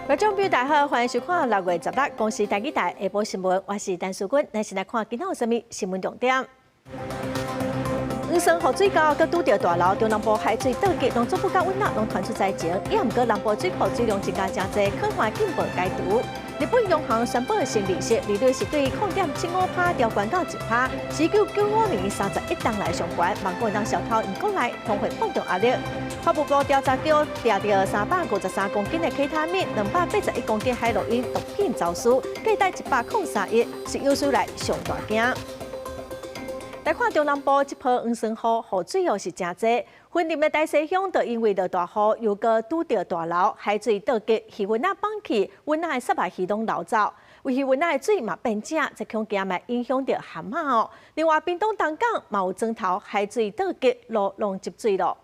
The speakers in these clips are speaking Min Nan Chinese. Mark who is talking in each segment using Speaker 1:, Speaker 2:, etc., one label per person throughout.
Speaker 1: 觀眾朋友大家好，歡迎收看6月16公視台語台下晡新聞，我是陳淑君，咱先來看今仔有啥物新聞重點。黃酸雨水溝閣拄著大流，中南部海水倒激，農作物佮蚊仔攏傳出災情，也毋過南部水庫水量增加誠濟，可能緊報解除。日本央行宣布新利息，利率是對0.75趴調懸到1趴，是1995年31冬來上懸，望講會當消透𪜶國內通貨膨脹壓力。法務部調查局掠著353公斤的 K 他命，281公斤海洛因毒品走私，價值103億，是有史來上大件。來看中南部這波黃酸雨，雨水哦是誠濟。雲林的大溪鄉就因為落大雨，又閣拄著大流，海水倒激，魚塭仔崩去，塭仔的虱目魚攏流走，為魚塭仔的水嘛變正，這恐驚嘛影響著蚶仔哦。另外，屏東東港嘛有磚頭海水倒激，路攏積水咯。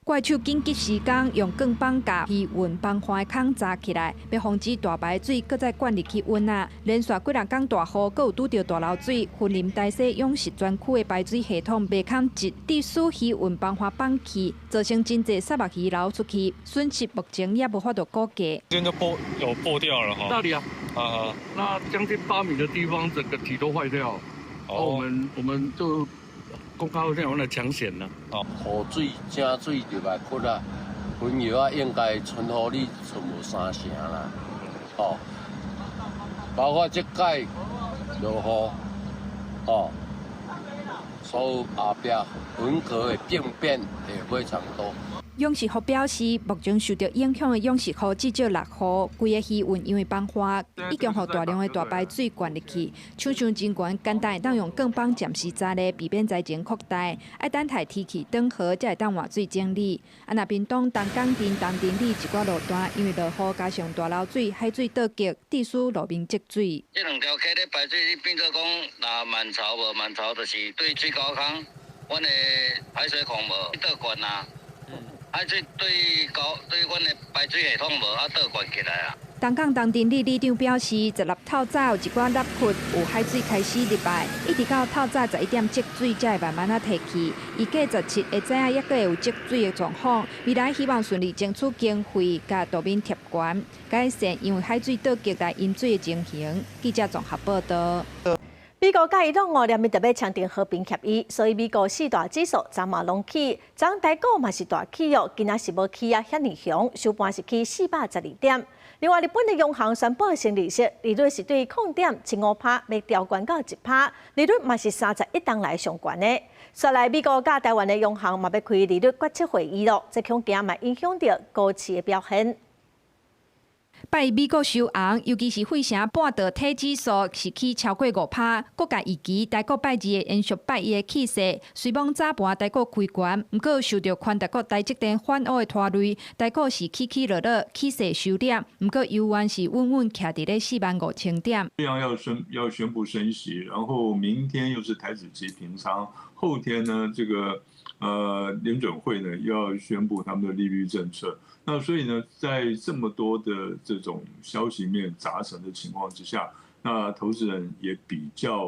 Speaker 2: 怪手緊急時間用鋼板共魚塭崩岸的孔紮起來，欲防止大排水閣再灌入去塭仔。連續幾若工大雨，閣有拄著大流水，雲林大溪養殖專區的排水系統袂堪一，致使魚塭崩岸崩去，造成真濟虱目魚流出去，損失目前也無法度估計。
Speaker 3: 這就破有破掉了哈。
Speaker 4: 那裡啊？
Speaker 3: 啊，
Speaker 4: 那將近8米的地方，整個堤都壞掉。哦，我們就。講較好聽，阮來搶險啦。
Speaker 3: 哦，
Speaker 5: 雨水正水入來窟啊，雲藥啊應該存活率剩無三成啦。哦，包括這擺落雨，哦，所有後壁雲殼的病變會非常多。
Speaker 2: 養殖戶表示，目前受著影響的養殖戶至少六戶，規个魚塭因為崩岸，已經予大量的大排水灌入去，廠商人員簡單會當用鋼板暫時紮咧，避免災情擴大。愛等待天氣轉好，才會當換水整理。啊，若屏東東港鎮東鎮里一寡路段，因為落雨加上大流水，海水倒激，致使路面積水。
Speaker 6: 這兩條溪咧排水，你變做講，若滿潮無滿潮，就是對水溝坑，阮的排水孔無倒灌啊。海水對溝對阮的排水系統無啊倒灌起來啊。
Speaker 2: 東港東鎮里里長表示，16透早有一寡凹窟有海水開始入來，一直到透早11點積水才會慢慢仔退去。預計17會知影猶閣會有積水的狀況。未來希望順利爭取經費，共路面貼懸，改善因為海水倒激來淹水的情形。記者綜合報道。
Speaker 1: 美國佮伊朗哦，連日欲簽訂和平協議，所以美國四大指數昨嘛攏起，昨台股嘛是大起哦，今仔是無起啊遐爾強，收盤是起412點。另外，日本的央行宣布新利息，利率是對0.75趴，欲調懸到1趴，利率嘛是31冬來上懸的。紲來，美國佮台灣的央行嘛欲開利率決策會議咯，這恐驚嘛影響著股市的表現。
Speaker 2: 拜一美股收紅，尤其是費城半導體指數是起超過5趴，各界預期台股拜二會延續拜一的氣勢。雖罔早盤台股開懸，毋過受著寬達國台積電反烏的拖累，台股是起起落落，氣勢收斂。毋過猶原是穩穩徛佇咧45,000點。
Speaker 7: 要宣布升息，然後明天又是台指期平倉，後天呢，這個聯準會呢又要宣布他們的利率政策。那所以呢，在這麼多的這種消息面雜陳的情況之下，那投資人也比較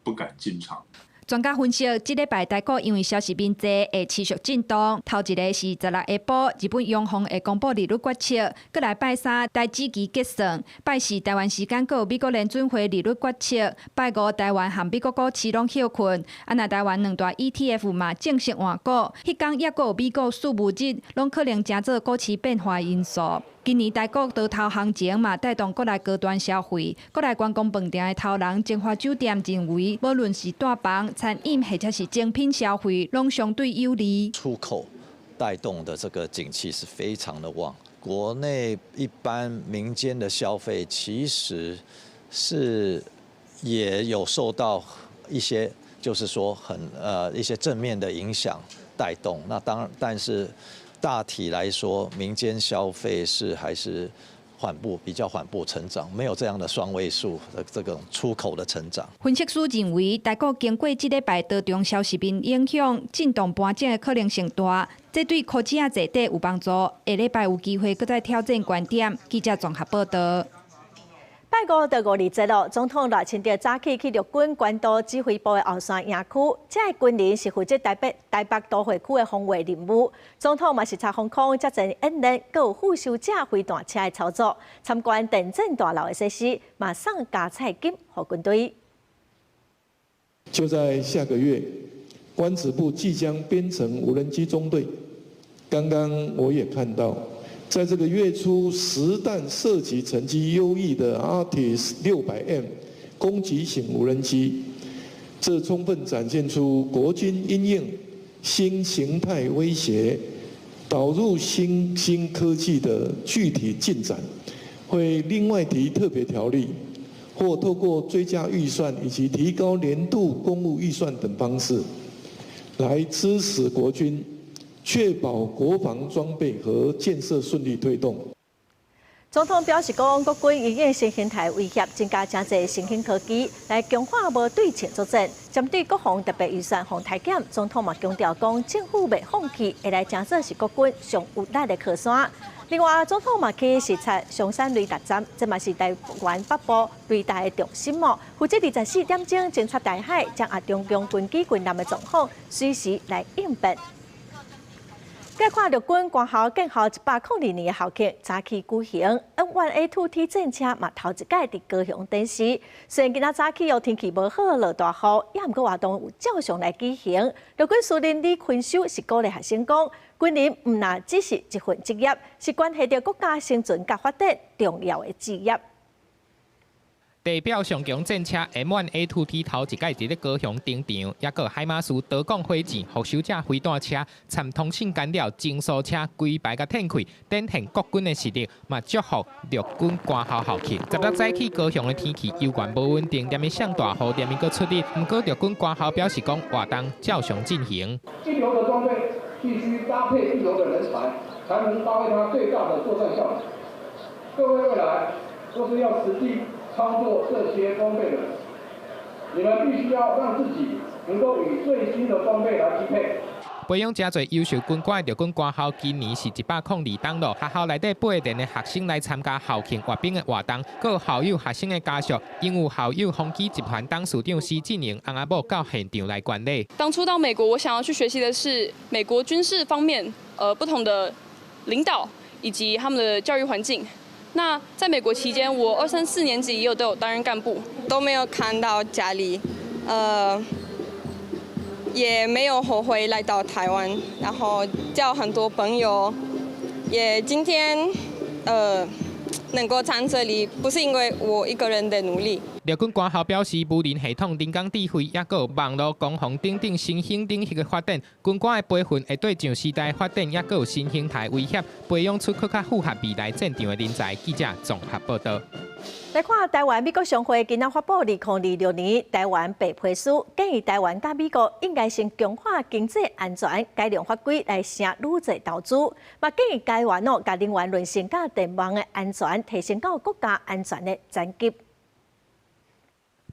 Speaker 7: 不敢進場。
Speaker 2: 專家分析，這禮拜台股因為消息面濟，會持續震盪。頭一个是16下晡，日本央行會公布利率決策；閣來拜三台指期結算；拜四台灣時間閣有美國聯準會利率決策；拜五台灣和美國股市攏歇睏。啊，若台灣兩大 ETF 嘛正式換股，彼工猶閣有美國稅務日，攏可能成做股市變化因素。今年台股多頭行情嘛，帶動國內高端消費，國內觀光飯店的頭人晶華酒店認為，無論是住房、餐飲或者是精品消費，攏相對有利。
Speaker 8: 出口帶動的這個景氣是非常的旺，國內一般民間的消費其實是也有受到一些，就是說很一些正面的影響帶動。那當然，但是大體來說，民間消費是還是緩步，比較緩步成長，沒有這樣的雙位數的這種出口的成長。
Speaker 2: 分析師認為，台股經過這禮拜多重消息面影響，震盪盤整的可能性大，這對科技仔坐底有幫助。下禮拜有機會閣再挑戰懸點。記者綜合報道。
Speaker 1: 拜拜五的五二節咯，總統賴清德早起去陸軍關島指揮部的後山營區，這个軍人是負責台北都會區的防衛任務。總統嘛視察防空作戰演練，閣有復仇者飛彈車的操作，參觀電戰大樓的設施，嘛送加菜金予軍隊。
Speaker 9: 就在下個月，關指部即將編成無人機中隊。剛剛我也看到，在這個月初實彈射擊成績優異的 Arctis 600M 攻擊型無人機，這充分展現出國軍因應新形態威脅，導入新興科技的具體進展，會另外提特別條例，或透過追加預算以及提高年度公務預算等方式，來支持國軍，確保國防裝備和建設順利推動。
Speaker 1: 總統表示講，國軍因應新形態威脅，增加誠濟新興科技來強化無對稱作戰。針對國防特別預算予削減，總統嘛強調講，政府袂放棄，會來成做是國軍上有力的靠山。另外，總統嘛去視察松山雷達站，這嘛是台灣北部雷達的中心哦。負責24點鐘偵察台海，掌握中共軍機軍艦的狀況，隨時來應變。來看陸軍官校建校102年的校慶，早起舉行，M1A2T 戰車嘛頭一擺佇高雄展示。雖然今仔早起哦天氣無好，落大雨，也毋過活動有照常來舉行。陸軍司令李坤修是鼓勵學生講，軍人毋若只是一份職業，是關係著國家生存佮發展重要的志業。
Speaker 10: 地表上強戰車 M1A2T 頭一擺佇咧高雄登場，抑閣海馬斯導彈火箭、復仇者飛彈車、摻通訊干擾偵搜車，規排共展開，展現國軍的實力，嘛祝福陸軍官校校慶。16早起高雄的天氣猶原無穩定，連日上大雨，連日閣出日。毋過陸軍官校表示講，活動照常進行。
Speaker 11: 一流的裝備必須搭配一流的人才，才能發揮它最大的作戰效能。各位未來都是要實際操作這些裝備的人，你們必須要讓自己能夠與最新的裝備來匹配。
Speaker 10: 培養誠濟優秀軍官的陸軍官校，今年是102冬咯。學校內底八連的學生來參加校慶閱兵的活動，閣有校友學生的家屬，榮譽校友宏基集團董事長施進榮翁仔某到現場來觀禮。
Speaker 12: 當初到美國，我想要去學習的是美國軍事方面，不同的領導以及他們的教育環境。那在美國期間，我二三四年級也有都有擔任幹部，
Speaker 13: 都沒有看到家裡，也沒有後悔來到台灣，然後交很多朋友，也今天能夠站這裡，不是因為我一個人的努力。
Speaker 10: 陸軍官校表示，無人系統、人工智慧，抑閣有網路攻防等等新興領域的發展，軍官的培訓會對上時代發展，抑閣有新形態威脅，培養出閣較符合未來戰場的人才。記者綜合報道。
Speaker 1: 來看台灣美國商會今仔發布2026年台灣白皮書，建議台灣佮美國應該先強化經濟安全，改良法規來吸愈濟投資，嘛建議台灣哦，共能源韌性佮電網的安全提升到國家安全的層級。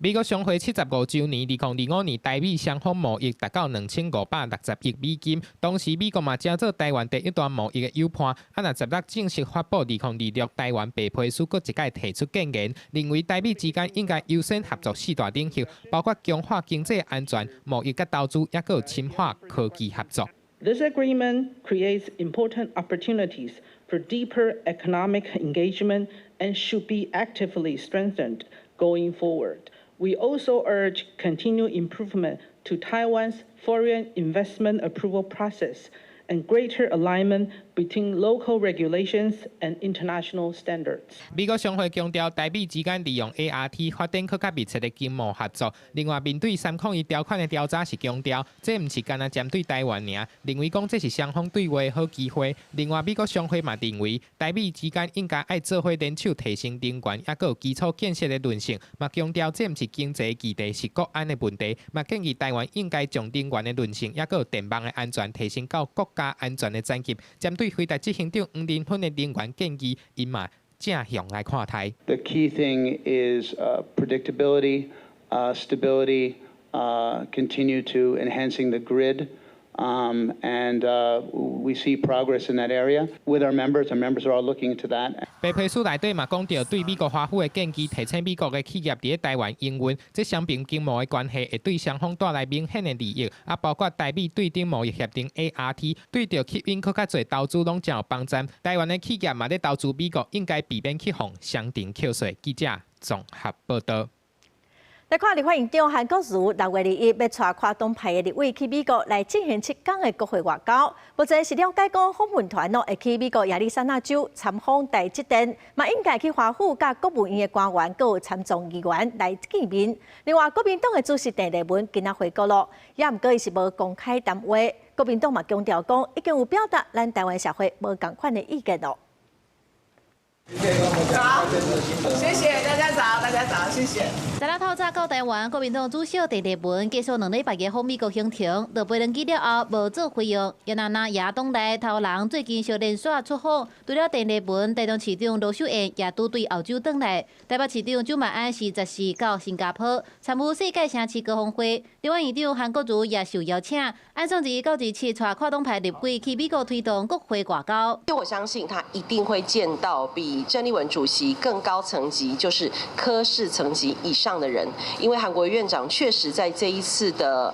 Speaker 10: 美國商會75週年，2025年台美雙方貿易達到2560億美金。當時美國嘛成做台灣第一大貿易的友伴。啊，若十六正式發布2026台灣白皮書，閣一擺提出建言，認為台美之間應該優先合作四大領域，包括強化經濟安全、貿易佮投資，抑閣有深化科技合作。
Speaker 14: This agreement creates important opportunities for deeper economic engagement and should be actively strengthened going forward. We also urge continued improvement to Taiwan's foreign investment approval process and greater alignment between local regulations and international standards.
Speaker 10: 美國商會強調，台美之間利用 ART 發展閣較密切的經貿合作。另外，面對301條款的調查是強調，這毋是干焦針對台灣爾，認為講這是雙方對話的好機會。另外，美國商會嘛認為，台美之間應該愛做伙聯手提升能源，抑閣有基礎建設的韌性。嘛強調這毋是經濟議題，是國安的問題。嘛建議台灣應該將能源的韌性，抑閣有電網的安全提升到國家安全的層級。針對輝達執行長黃仁勳的能源建議，𪜶嘛正向來看待。
Speaker 15: The key thing is predictability, stability, continue to enhancing the grid, And we see progress in that area with our members. Our members are all looking into that.
Speaker 10: 白皮書內底嘛講著對美國華府的建議，提醒美國的企業佇咧台灣營運，這雙邊經貿的關係會對雙方帶來明顯的利益，啊，包括台美對等貿易協定 ART，對著吸引閣較濟投資攏誠有幫助。台灣的企業嘛咧投資美國，應該避免去予雙重課稅。記者綜合報導。
Speaker 1: 來看立法院長韓國瑜6月21欲帶跨黨派的立委去美國來進行7天的國會外交。目前是了解講訪問團哦會去美國亞利桑那州參訪台積電，嘛應該去華府佮國務院的官員閣有參眾議員來見面。另外，國民黨的主席鄭麗文今仔回國囉，也毋過伊是無公開談話。國民黨嘛強調講，已經有表達咱台灣社會無仝款的意見囉。
Speaker 16: 早，謝謝大家早，大家早，謝謝。
Speaker 17: 十六透早到台灣，國民黨主席鄭麗文結束2禮拜的訪美國行程，落飛輪機了後無做回應。也若南亞黨內頭人最近相連續出訪，除了鄭麗文，台中市長盧秀燕也拄對澳洲轉來。台北市長蔣萬安是14到新加坡參與世界城市高峰會。立法院長韓國瑜也受邀請，按算21到27帶跨黨派立委去美國推動國會外交。
Speaker 18: 我相信他一定會見到比鄭麗文主席更高層級，就是柯氏層級以上的人，因為韓國瑜院長確實在這一次的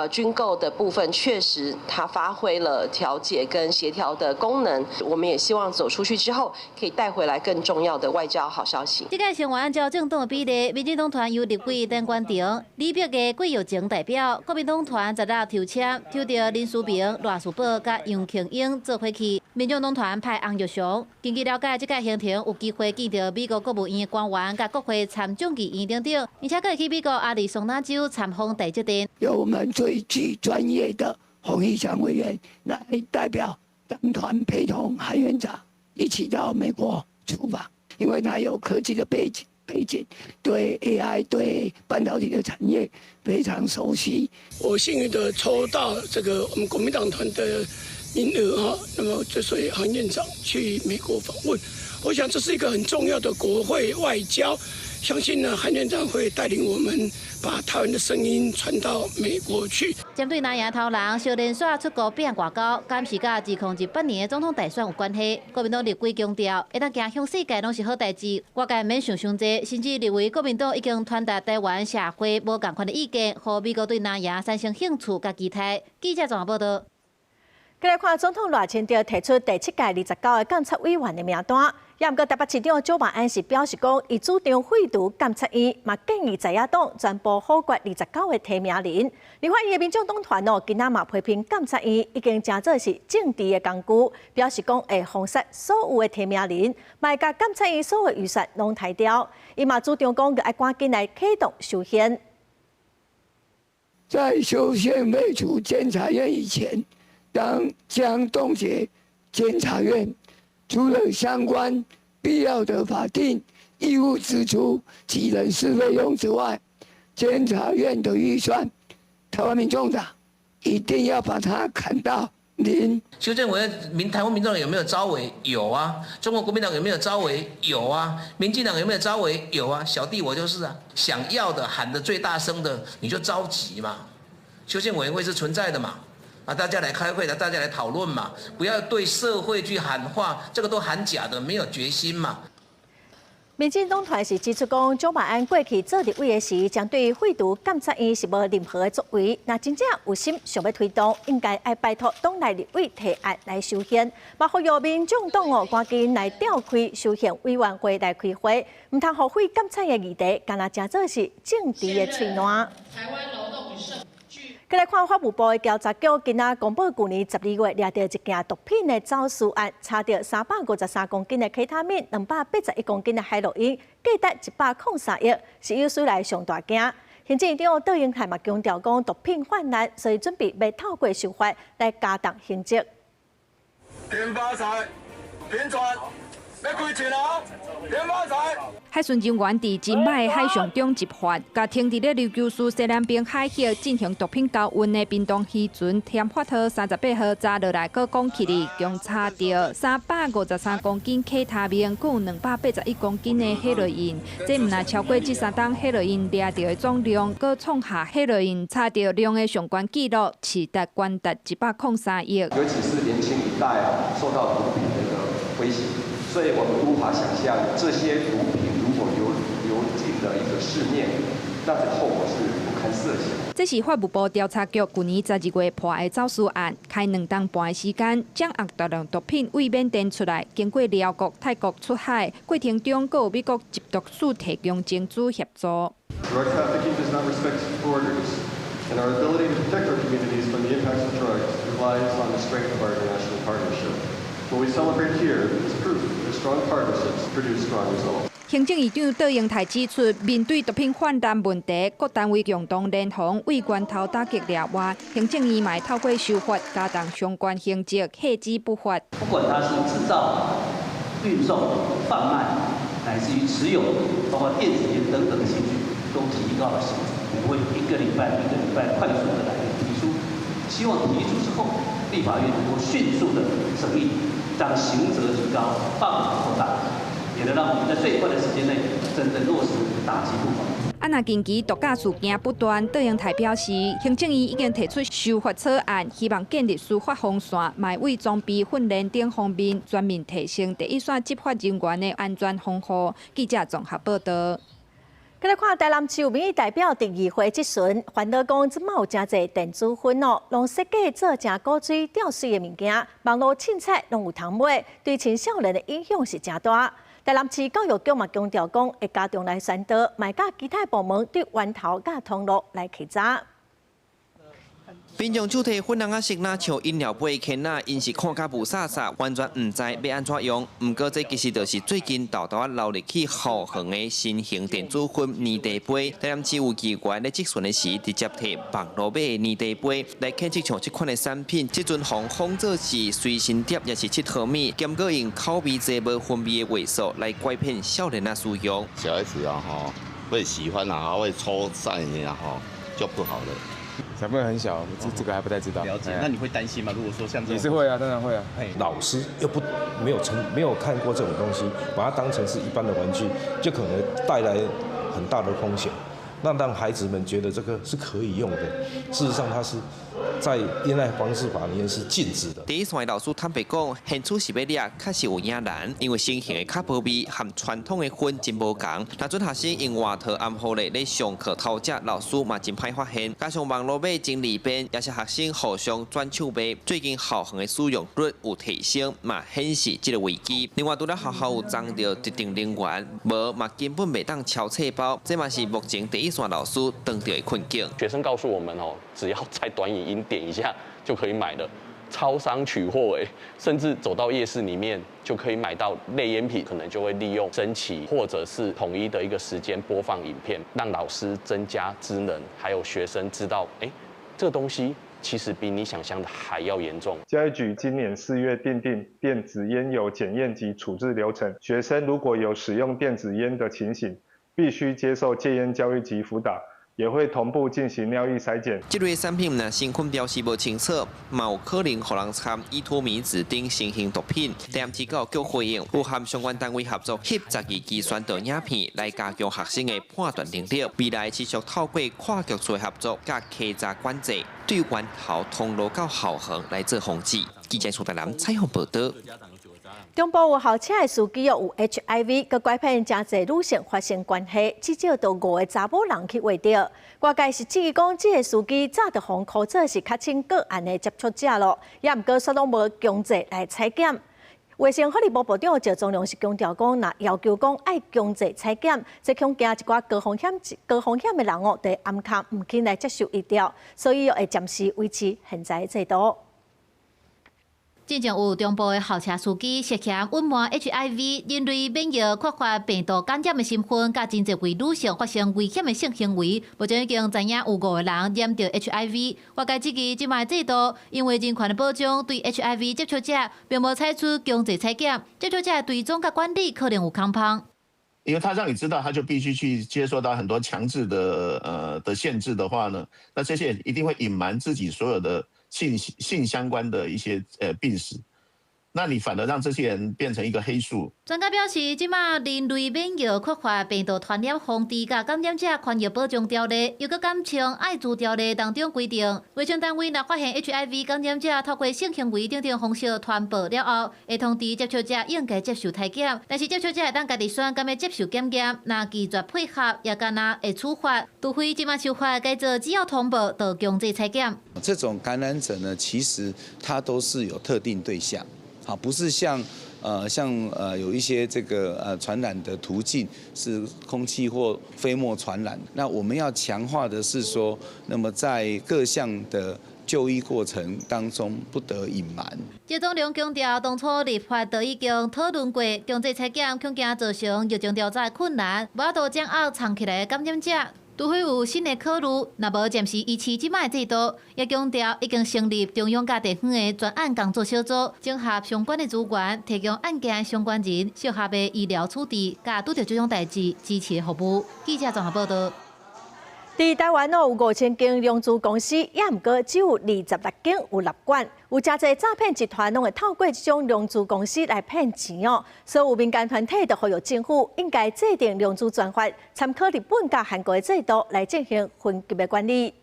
Speaker 18: 軍購的部分，確實他發揮了調解跟協調的功能。我們也希望走出去之後，可以帶回來更重要的外交好消息。
Speaker 17: 這屆成員按照政黨的比例，民進黨團由立委陳觀亭、李碧的郭耀晴代表，國民黨團十六抽籤，抽著林書明、賴士葆佮楊慶英做伙去。民眾黨團派洪玉祥。根據了解，這屆行程有機會見著美國國務院的官員、佮國會參眾議員等等，而且閣會去美國亞利桑那州參訪台積電。
Speaker 19: 由我們最具專業的洪義祥委員來代表黨團陪同韓院長一起到美國出訪，因為他有科技的背景，對 AI 對半導體的產業非常熟悉。
Speaker 20: 我幸運的抽到這個我們國民黨團的名額哈，那麼就隨韓院長去美國訪問，我想這是一個很重要的國會外交。相信呢，韓院長會帶領我們把台灣的聲音傳到美國去。
Speaker 17: 針對藍營頭人相連續出國變外交，敢是佮2018年的總統大選有關係？國民黨立委強調，會當行向世界攏是好代誌，外界毋免想傷濟，甚至認為國民黨已經傳達台灣社會無仝款的意見，予美國對藍營產生興趣佮期待。記者綜合報導。
Speaker 1: 過來看總統賴清德提出第七屆29個監察委員的名單，也毋過台北市長蔣萬安是表示講，伊主張廢除監察院，嘛建議在野黨全部否決29個提名人。立法院的民眾黨團哦，今仔嘛批評監察院已經成做是政治的工具，表示講會封殺所有的提名人，嘛會共監察院所有預算攏刣掉。伊嘛主張講，愛趕緊來啟動修憲。
Speaker 19: 在修憲廢除監察院以前，當將凍結監察院，除了相關必要的法定義務支出及人事費用之外，監察院的預算，台灣民眾黨一定要把它砍到零。
Speaker 21: 修正委員民台灣民眾黨有沒有召委？有啊。中國國民黨有沒有召委？有啊。民進黨有沒有召委？有啊。小弟我就是啊。想要的喊得最大聲的，你就召集嘛。修憲委員會是存在的嘛。啊，大家來開會，大家來討論嘛，不要對社會去喊話，這個都喊假的，沒有決心嘛。
Speaker 1: 民進黨團是指出講，蔣萬安過去做立委的時，針對廢除監察院是無任何的作為。若真正有心想欲推動，應該愛拜託黨內立委提案來修憲。嘛，呼籲民眾黨哦，趕緊來召開修憲委員會來開會，毋通予廢監察的議題，干焦成做是政治的喙瀾。過來看法務部的調查局，今仔公布舊年12月掠著一件毒品的走私案，查著353公斤的 K 他命，281公斤的海洛因，價值103億，是有史以來上大件。行政院長杜英泰嘛強調講，毒品泛濫，所以準備欲透過修法來加重刑責。
Speaker 22: 停發財，平轉，
Speaker 4: 欲開錢啊！連發財。
Speaker 2: 海巡人員佇金馬的海上中執法，共停佇咧琉球嶼西南邊海域進行毒品交運的屏東漁船添發號38號查落來，閣講起哩，共查著353公斤 K 他命，閣有281公斤的海洛因。這毋但超過這3冬海洛因掠著的總量，閣創下海洛因查著量的上懸紀錄，市值懸達103億。
Speaker 22: 尤其是年輕一代受到毒品的一個威脅，所以我們無法想象這些毒品如果流進了一個市面，那這後果是不堪設想。
Speaker 2: 這是法務部調查局舊年12月破的走私案，開2冬半的時間，掌握大量毒品對緬甸出來，經過寮國、泰國出海，過程中閣有美國緝毒署提供情資協助。
Speaker 23: Drug trafficking does not respect borders, and our ability to protect our communities from the impacts of drugs relies on the strength of our international partnership. What we celebrate here is proof that strong partnerships produce strong results.
Speaker 2: 行政院長卓榮泰指出，面對毒品泛濫問題，各單位共同聯防，對源頭打擊掠外。行政院嘛會透過修法，加重相關刑責，遏止不法。
Speaker 24: 不管它是製造、運送、販賣，乃至於持有，包括電子菸等等的刑具，都提高了刑責。我們會一個禮拜一個禮拜快速的來提出，希望提出之後，立法院能夠迅速的審議，將刑責提高，範圍擴大。也能讓我們在最快的時間內真正落實打擊不法。
Speaker 2: 啊，若近期毒駕事件不斷，卓榮泰表示，行政院已經提出修法草案，希望建立司法防線，嘛會裝備訓練等方面全面提升第一線執法人員的安全防護。記者綜合報道。
Speaker 1: 閣來看台南市有民意代表佇議會質詢，煩惱講這馬有誠濟電子薰哦，攏設計做誠古錐吊媠的物件，網路凊彩攏有通買，對青少年的影響是誠大。台南市教育局嘛強調講，會加強來宣導，嘛會佮其他部門對源頭佮通路來稽查。
Speaker 25: 民眾手提粉紅仔色，若像飲料杯的筅仔，𪜶是看甲霧煞煞，完全毋知欲按怎用。毋過這其實就是最近沓沓仔流入去校園的新型電子薰黏茶杯。台南市有議員咧質詢的時，直接提網路買的黏茶杯來檢測像這款的產品，這陣予仿做是隨身碟，抑是𨑨迌物，兼閣用口味濟無薰味的話術來拐騙少年仔使用。
Speaker 26: 小孩子啊，吼，會喜歡啊，會抽上癮啊，吼，就不好了。
Speaker 27: 小朋友很小，這個還不太知道。
Speaker 28: 了解，那你會擔心嗎？如果說像這種，
Speaker 27: 也是會啊，當然會啊。
Speaker 29: 老師又不沒有成沒有看過這種東西，把它當成是一般的玩具，就可能帶來很大的風險。那讓孩子們覺得這個是可以用的，事實上它是在菸害防治法裡面是禁止的。
Speaker 25: 第一線的老師坦白講，現處是欲掠，確實有影難，因為新型的較無味，和傳統的薰真無仝。若準學生用外套暗號咧咧上課偷食，老師嘛真歹發現。加上網路買真利便，也是學生互相轉手賣。最近校園的使用率有提升，嘛顯示這個危機。另外，除了學校有徵著特定人員，無嘛根本袂當抄冊包，這嘛是目前第一線老師碰著的困境。
Speaker 30: 學生告訴我們哦，只要在短影音點一下就可以買了，超商取貨哎，甚至走到夜市裡面就可以買到類菸品，可能就會利用升旗或者是統一的一個時間播放影片，讓老師增加知能，還有學生知道，哎，這個東西其實比你想象的還要嚴重。
Speaker 31: 教育局今年4月訂定電子菸油檢驗及處置流程，學生如果有使用電子菸的情形，必須接受戒菸教育及輔導，也會同步進行尿液篩檢。
Speaker 25: 這類產品若成分標示無清楚，嘛有可能予人摻依托咪酯等新型毒品。台南市教育局回應，有和相關單位合作翕12支宣導影片，來加強學生的判斷能力。未來持續透過跨局處合作，佮稽查管制，對源頭通路到校園來做防治。記者蘇台南採訪報道。
Speaker 1: 中部有校車的司機有 HIV，閣拐騙誠濟女性發生關係，至少都五个查某人去畫著。外界是質疑講，這个司機早就予人做是確診個案的接觸者囉，也毋過煞攏無強制來採檢。衛生福利部部長趙宗良是強調講，若要求講愛強制採檢，這恐驚一寡高風險的人哦，佇暗崁毋肯來接受疫調，所以會暫時維持現在的制度。
Speaker 17: 之前有中部的校車司機涉嫌隱瞞 HIV、人類免疫缺乏病毒感染的身份，佮真濟位女性發生危險的性行為，目前已經知影有五個人染著 HIV。外界質疑這擺制度，因為人權的保障對 HIV 接觸者並無採取強制採檢，接觸者的追蹤佮管理可能有空縫。
Speaker 3: 因為他讓你知道，他就必須去接受到很多強制的限制的話呢，那這些人一定會隱瞞自己所有的性相關的一些病史。那你反而讓這些人變成一個黑數。
Speaker 17: 專家表示，這馬人類免疫缺乏病毒傳染防治佮感染者權益保障條例，又閣簡稱愛滋條例當中規定，衛生單位若發現 HIV 感染者透過性行為等等方式傳播了後，會通知接觸者應該接受體檢，但是接觸者會當家己選，敢欲接受檢驗，若拒絕配合，也敢若會處罰。除非這馬修法改做只要通報就強制採檢。
Speaker 5: 這種感染者呢，其實他都是有特定對象。好，不是像有一些這個傳染的途徑是空氣或飛沫傳染。那我們要強化的是說，那麼在各項的就醫過程當中不得隱瞞。
Speaker 17: 謝宗龍強調，當初立法就已經討論過，強制採檢恐驚造成疫情調查困難，無法度掌握藏起來的感染者。除非有新的考慮，若無暫時維持這擺制度。也強調已經成立中央佮地方的專案工作小組，整合相關的資源，提供案件相關人適合的醫療處置，佮拄著這種代誌支持的服務。記者綜合報道。
Speaker 1: 佇台灣哦，有5000間融資公司，也毋過只有26間有納管，有誠濟詐騙集團攏會透過這種融資公司來騙錢哦。所以有民間團體就呼籲政府應該制定融資專法，參考日本佮韓國的制度來進行分級的管理。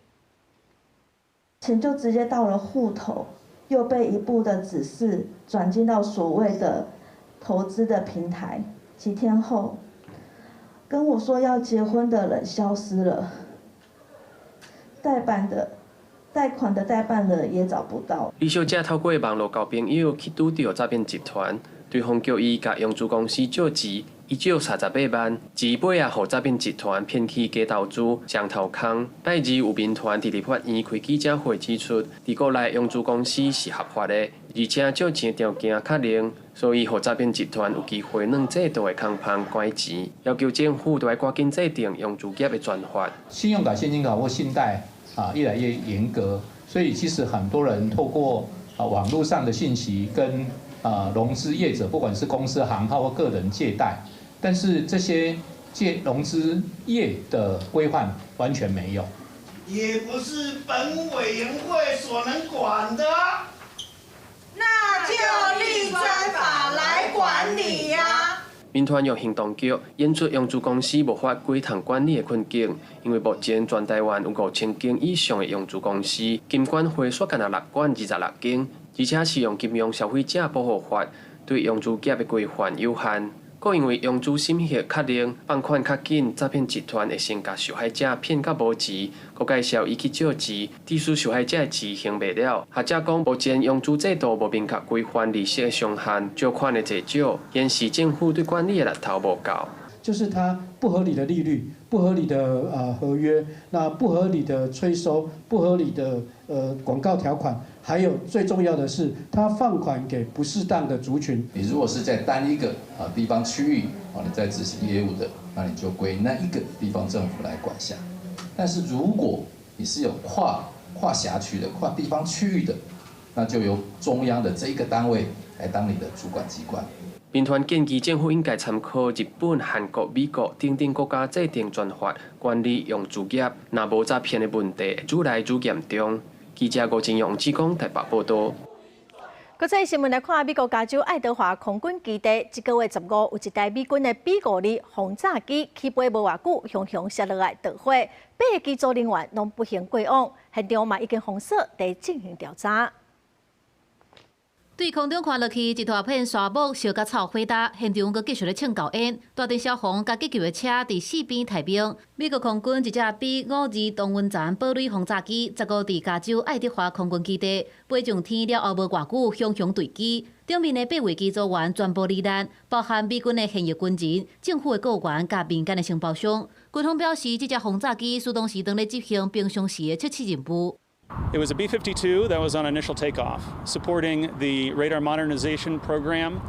Speaker 6: 錢就直接到了戶頭，又被一步的指示轉進到所謂的投資的平台。幾天後，跟我說要結婚的人消失了。代辦的貸款的代辦人也找不到。
Speaker 7: 李小姐透過網路交朋友去拄著詐騙集團，對方叫伊共融資公司借錢，伊借38萬，錢尾仔予詐騙集團騙去假投資、雙頭空。拜二有民團佇立法院開記者會指出，佇國內融資公司是合法的，而且借錢條件較靈，所以予詐騙集團有機會鑽制度的空縫拐錢，要求政府著愛趕緊制定融資業的專法。
Speaker 8: 信用卡、現金卡或信貸啊，越來越嚴格，所以其實很多人透過啊網絡上的信息跟啊融資業者，不管是公司行號或個人借貸，但是這些借融資業的規範完全沒有。
Speaker 9: 也不是本委員會所能管的，
Speaker 11: 那就立專法來管理呀。
Speaker 7: 民團用行動劇演出融資公司無法規範管理的困境，因為目前全台灣有5000間以上的融資公司，金管會煞干焦納管26間，而且適用金融消費者保護法對融資業的規範有限。閣因為融資審核較靈，放款較緊，詐騙集團會先共受害者騙甲無錢，閣介紹伊去借錢，致使受害者的錢還袂了。學者講，目前融資制度無明確規範利息的上限，借款的濟少，顯示政府對管理的力頭無夠。
Speaker 12: 就是它不合理的利率、不合理的合約、那不合理的催收、不合理的廣告條款，還有最重要的是，它放款給不適當的族群。
Speaker 13: 你如果是在單一個啊地方區域啊你在執行業務的，那你就歸那一個地方政府來管轄。但是如果你是有跨轄區的、跨地方區域的，那就由中央的這一個單位來當你的主管機關。
Speaker 7: 民團建議政府應該參考日本、韓國、美國等等國家制定專法管理融資業，若無詐騙的問題，會愈來愈嚴重。記者吳金勇志工台北報道。
Speaker 1: 國際新聞來看，美國加州愛德華空軍基地，這個月15，有一台美軍的 B-52轟炸機起飛無偌久，雄雄摔落來著火，八个機組人員攏不幸過往，現場嘛已經封鎖，佇進行調查。
Speaker 17: 對空中看落去，一大片沙漠燒甲臭火焦，現場閣繼續咧衝厚煙。大陣消防佮急救的車佇四邊待命。美國空軍一隻 B-52同溫層堡壘轟炸機，15佇加州愛德華空軍基地飛上天了後，無偌久，雄雄墜機。頂面的八位機組員全部罹難，包含美軍的現役軍人、政府的僱員佮民間的承包商。軍方表示，這隻轟炸機始當時當咧執行平常時的測試任務。
Speaker 4: It was a B-52 that was on initial takeoff, supporting the radar modernization program,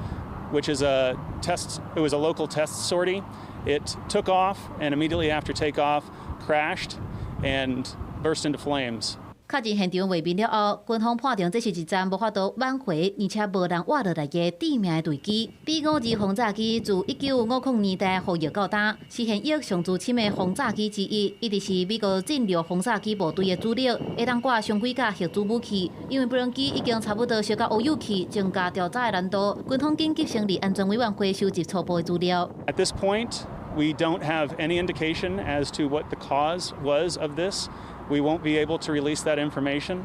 Speaker 4: which is a test. It was a local test sortie. It took off and immediately after takeoff crashed and burst into flames.
Speaker 17: 確認現場畫面了後，軍方判定這是一陣無法度挽回，而且無人活落來的致命的墜機。B-52轟炸機自1950年代服役到今，是現役上資深的轟炸機之一，一直是美國戰略轟炸機部隊的主力，會當掛上幾架核子武器。因為無人機已經差不多燒到烏有去，增加調查的難度。軍方緊急成立安全委員會，收集初步的資料。
Speaker 4: At this point, we don't have any indication as to what the cause was of this. We won't be able to release that information,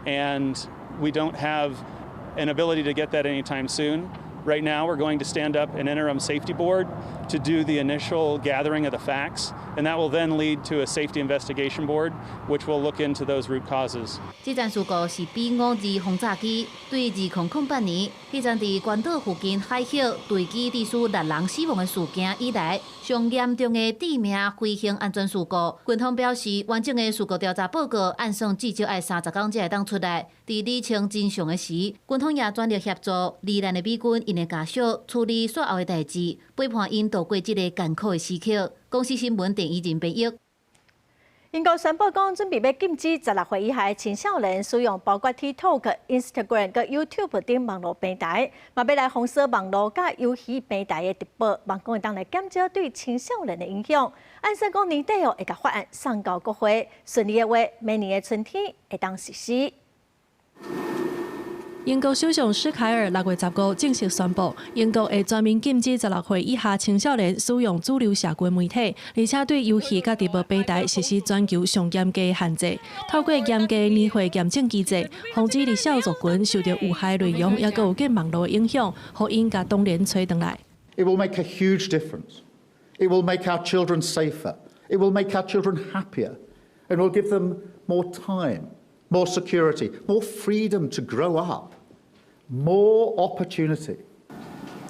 Speaker 4: and we don't have an ability to get that anytime soon. Right now, we're going to stand up an interim safety board to do the initial gathering of the facts, and that will then lead to a safety investigation board, which will look into those root causes.
Speaker 17: 這場事故是 B-52轟炸機對2008年，彼陣佇關島附近海域墜機致使六人死亡的事件以來，上嚴重的致命飛行安全事故。軍方表示，完整的事故調查報告按算至少愛30天才會當出來。佇釐清真相的時，軍方也全力協助罹難的美軍𪜶的家屬處理煞後的代誌，陪伴𪜶度過這个艱苦的時刻。公視新聞鄭怡仁編譯。
Speaker 1: 英國宣布講，準備欲禁止16歲以下青少年使用包括 TikTok、Instagram 佮 YouTube 等網路平台，嘛欲來封鎖網路佮遊戲平台的直播，望講會當來減少對青少年的影響。按算講年底哦，會共法案送到國會，順利的話，明年的春天會當實施。
Speaker 10: 英國首相施凱爾6月15正式宣布，英國會全面禁止16歲以下青少年使用主流社群媒體，而且對遊戲佮直播平台實施全球上嚴格的限制。透過嚴格的年歲驗證機制，防止兒少族群受著有害內容，抑閣有見網路的影響，予𪜶共童年揣轉來。
Speaker 14: It will make a huge difference. It will make our children safer. It will make our children happier, and will give them more time, more security, more freedom to grow up. More opportunity.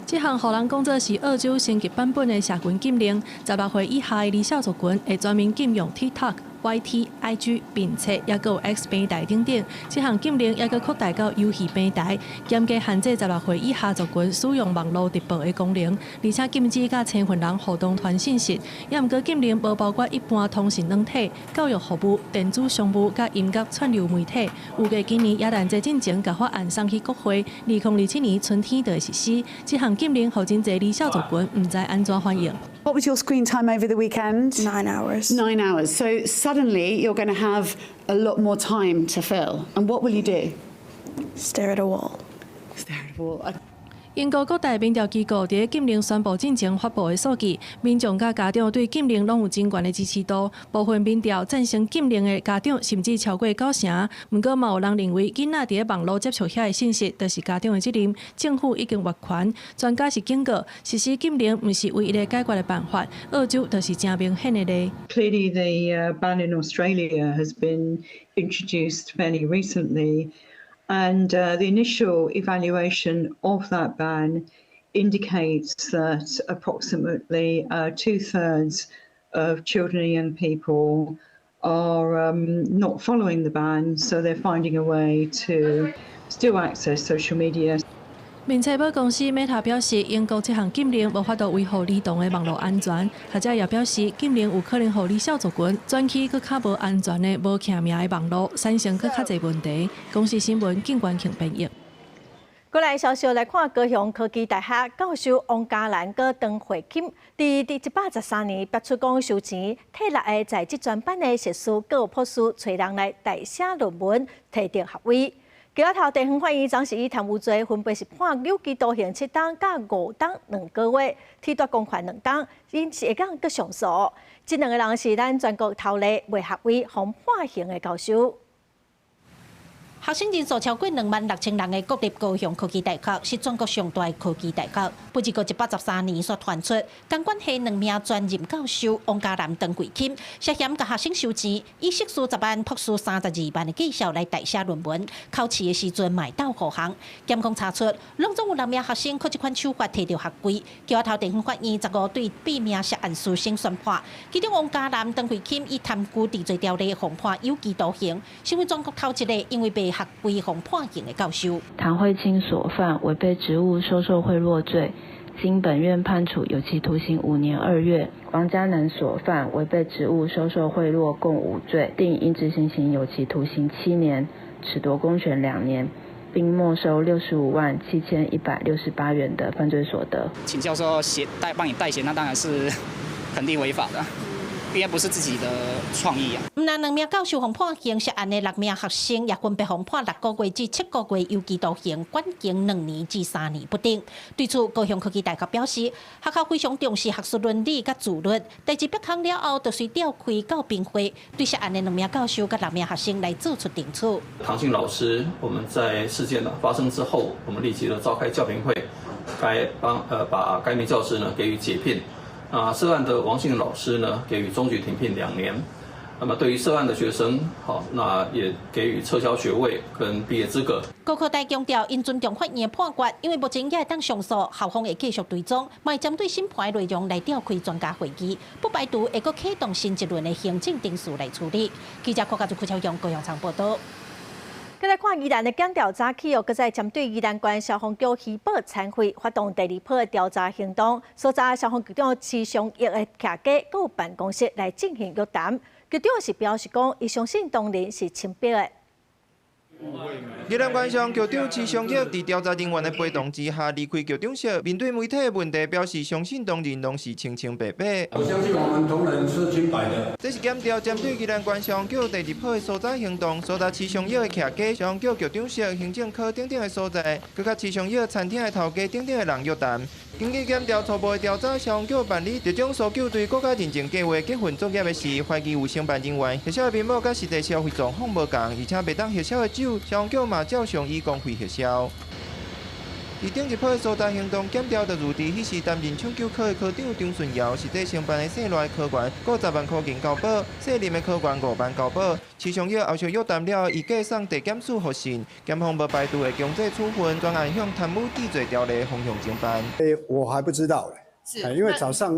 Speaker 10: 這項予人講做是澳洲升級版本的社群禁令，16歲以下的兒少族群會全面禁用 TikTok、YT、IG，並且抑閣有 X 平台等等。這項禁令抑閣擴大到遊戲平台，嚴格限制16歲以下族群使用網路直播的功能，而且禁止佮身份人互動傳訊息。抑毋過禁令無包括一般通訊軟體、教育服務、電子商務佮音樂串流媒體。預計今年耶誕節進前，共法案送去國會，2027年春天就會實施。這項禁令予真濟兒少族群毋知按怎反應。
Speaker 15: What was your screen time over the weekend?
Speaker 16: 9 hours.
Speaker 15: 9 hours. So suddenly you're going to have a lot more time to fill. And what will you do?
Speaker 16: Stare at a wall.
Speaker 15: Stare at a wall.
Speaker 10: 英國各大民調機構佇禁令宣布進前發布的數據，民眾佮家長對禁令攏有真懸的支持度。部分民調贊成禁令的家長甚至超過九成。毋過嘛有人認為，囡仔佇網路接觸遐个信息，就是家長的責任。政府已經越權。專家是警告，實施禁令毋是唯一的解決的辦法。澳洲就是誠明顯的例。
Speaker 18: Clearly, the ban in Australia has been introduced fairly recently. And the initial evaluation of that ban indicates that approximately 2/3 of children and young people are not following the ban, so they're finding a way to still access social media.
Speaker 10: 面冊母公司 Meta 表示，英國這項禁令無法度維護兒童的網路安全。學者也表示，禁令有可能予兒少族群轉去閣較無安全的無記名的網路，產生閣較濟問題。公視新聞景關慶編譯。
Speaker 1: 過來消息來看，高雄科技大學教授王嘉蘭佮陳慧金，佇113年爆出講收錢，替六个在職專班的碩士閣博士揣人來代寫論文，提著學位。橋仔頭地方法院昨是以貪污罪，分別是判有期徒刑7冬佮5冬2個月，褫奪公權2冬，𪜶是會當閣上訴。這兩个人是咱全國頭例袂學位予判刑的教授。
Speaker 2: 學生人數超過26,000人的國立高雄科技大學，是全國上大的科技大學。不過113年煞傳出，工管系兩名專任教授王嘉男、陳慧欽涉嫌共學生收錢，以碩士10萬、博士32萬的績效來代寫論文，考試的時陣嘛會鬥護航。檢控查出，攏總有六名學生靠這款手法提著學費，橋仔頭地方法院15對八名涉案師生宣判，其中王嘉男、陳慧欽以貪污治罪條例予判有期徒刑，成為全國頭一个因為賣學費予判刑的教授。
Speaker 19: 唐慧卿所犯違背職務收受賄賂罪，經本院判處有期徒刑5年2月；王嘉男所犯違背職務收受賄賂共五罪，定應執行刑有期徒刑7年，褫奪公權2年，並沒收657,168元的犯罪所得。
Speaker 20: 請教授寫代幫你代寫，那當然是肯定違法的。應該不是自己的創意啊！
Speaker 2: 毋但兩名教授予判刑，涉案的六名學生也分別予判6個月至7個月有期徒刑，管刑2年至3年不等。對此，高雄科技大學表示，學校非常重視學術倫理佮自律，代誌曝光了後，就隨召開教評會，對涉案的兩名教授佮六名學生來做出懲處。
Speaker 25: 唐姓老師，我們在事件呢發生之後，我們立即的召開教評會，該幫把該名教師呢給予解聘。啊，涉案的王姓老師呢，給予終局停聘2年。那麼對於涉案的學生，好，那也給予撤銷學位跟畢業資格。
Speaker 2: 高科大強調，𪜶尊重法院的判決，因為目前也會當上訴，校方會繼續追蹤，嘛會針對審判內容來召開專家會議，不排除會閣啟動新一輪的行政程序來處理。記者郭家祖、柯超勇高雄場報道。
Speaker 1: 閣來看宜蘭的檢調早起哦，閣再針對宜蘭縣消防局虛報餐費發動第二波的調查行動，搜查消防局長池尚億的徛家，閣有辦公室來進行約談。局長是表示講，伊相信同仁是清白的。
Speaker 21: 宜蘭縣消防局長池尚億佇調查人員的陪同之下離開局長室，面對媒體的問題，表示相信同仁攏是清清白白。
Speaker 22: 我相信我們同仁是清白的。
Speaker 21: 這是檢調針對宜蘭縣消防局第二波的搜查行動，搜查池尚億的徛家、消防局局長室、行政科等等的所在，閣佮池尚億餐廳的頭家等等的人約談。根據檢調初步的調查，消防局辦理特種搜救隊國家認證計劃結訓作業的時，懷疑有承辦人員核銷的名目佮實際消費狀況無仝，而且袂當核銷的酒，消防局嘛照常以公費核銷。佇頂一波的搜查行動，檢調就如佇彼時擔任搶救科的科長張順堯，實際承辦的姓賴科員各10萬箍銀交保，姓林的科員5萬交保。池尚億後續約談了，伊寄送地檢署覆信，檢方無排除會強制處分，專案向貪污治罪條例方向偵辦。
Speaker 22: 欸，我還不知道嘞，因為早上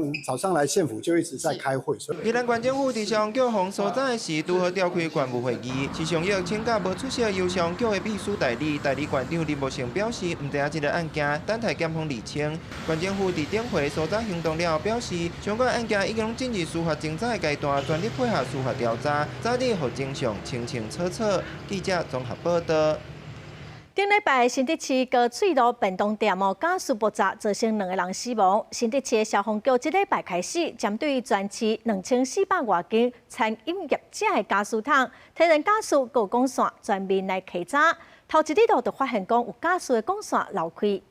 Speaker 22: 來縣府就一直在開會，所以。
Speaker 21: 宜蘭縣政府佇消防局予搜查的時，拄好召開縣務會議，池尚億請假無出席，由消防局的秘書代理。代理縣長林木成表示，毋知影這个案件，等待檢方釐清。縣政府佇頂回搜查行動了後表示，相關案件已經進入司法偵查的階段，全力配合司法調查，早日予真相清清楚楚。記者綜合報道。
Speaker 1: 頂禮拜新竹市高翠路便當店哦，瓦斯爆炸造成兩个人死亡。新竹市的消防局這禮拜開始，針對全市2400外間餐飲業者的瓦斯桶，天然瓦斯閣管線全面來稽查。頭一日就發現講有瓦斯的管線漏開。